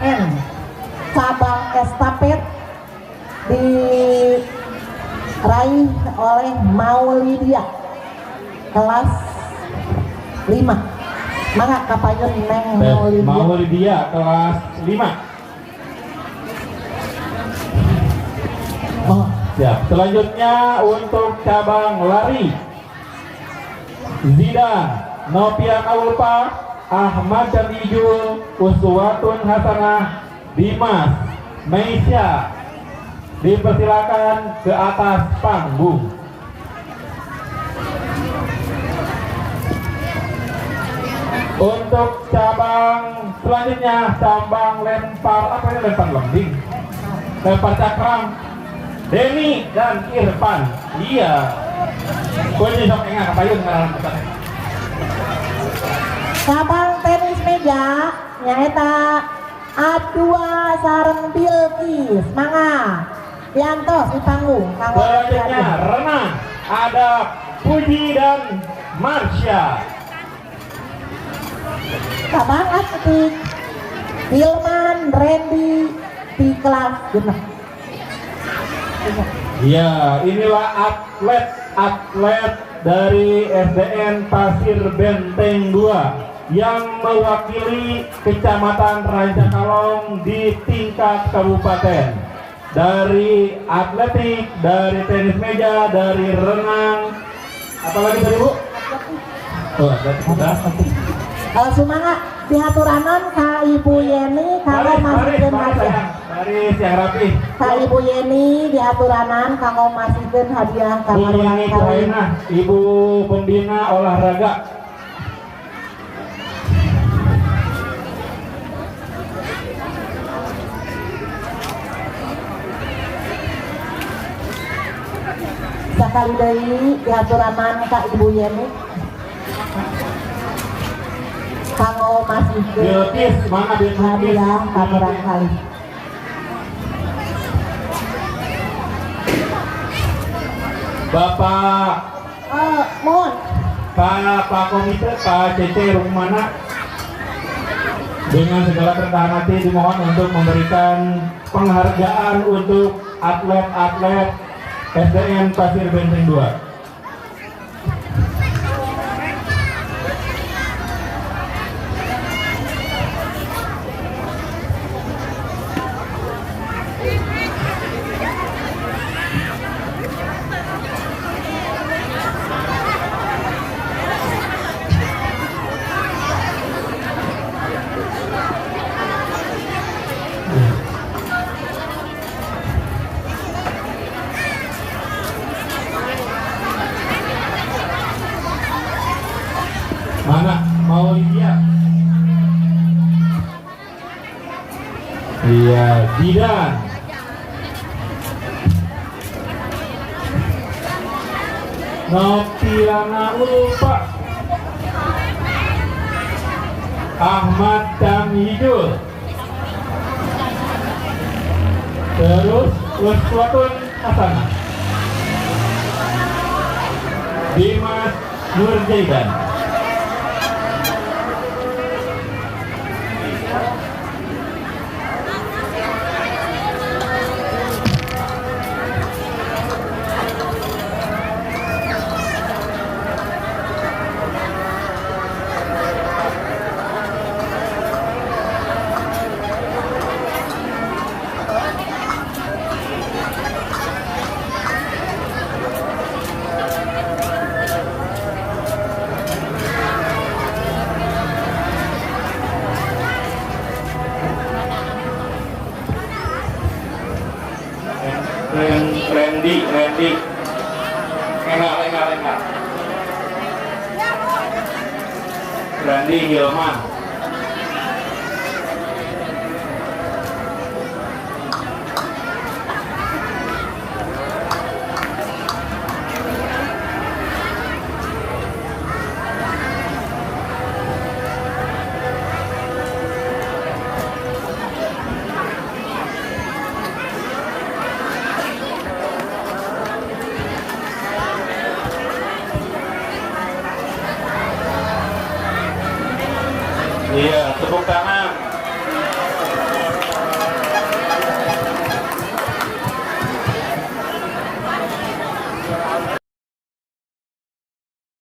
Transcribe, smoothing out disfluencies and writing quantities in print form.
SDN. Cabang estafet diraih oleh Maulidia kelas 5. Mangga kapayun Neng Maulidia. Maulidia kelas 5. Oh. Siap. Selanjutnya untuk cabang lari, Zidan, Novia Kaulpa, Ahmad Jamijul, Uswatun Hasanah, Dimas, Meisya, dipersilakan ke atas panggung. Untuk cabang selanjutnya, cabang lempar apa ini, lempar lembing, lempar cakram, Denny dan Irfan. Iya. Kunci sok engah kapayun ngaran. Cabang tenis meja nyaeta A2 sareng Bilqis. Mangga diantos di panggung kanggo. Selanjutnya renang ada Puji dan Marsha. Cabang atletik Hilman Randy di kelas 6. Iya, inilah atlet-atlet dari SDN Pasir Benteng 2 yang mewakili Kecamatan Rancakalong di tingkat kabupaten. Dari atletik, dari tenis meja, dari renang, apalagi tadi Bu? Oh, atletik sudah. Sumangga dihaturanan ka Ibu Yeni kanggo Baris, baris, masihkeun baris, hadiah. Sayang. Baris yang rapi. Ka Ibu Yeni dihaturanan kanggo masihkeun hadiah ka Bu Yeni kali. Kuhainah, Ibu Pembina Olahraga. Sakali deui dihaturanan ka Ibu Yeni kanggo masihkeun Bilqis, mana Bilqis? Hadiah ka kali. Bapak Mohon Pak Pak Komite, Pak Cece Rumana, dengan segala kerendahan hati dimohon untuk memberikan penghargaan untuk atlet-atlet SDN Pasir Benteng 2. Mana Maulidia? Iya, Zidan. Noviana Ulfa. Ahmad Tamhidul. Terus Uswatun Hasanah. Dimas Nurjaidan. Randy, Randy. Enak, enak, enak. Randy Hilman. Iya, tepuk tangan.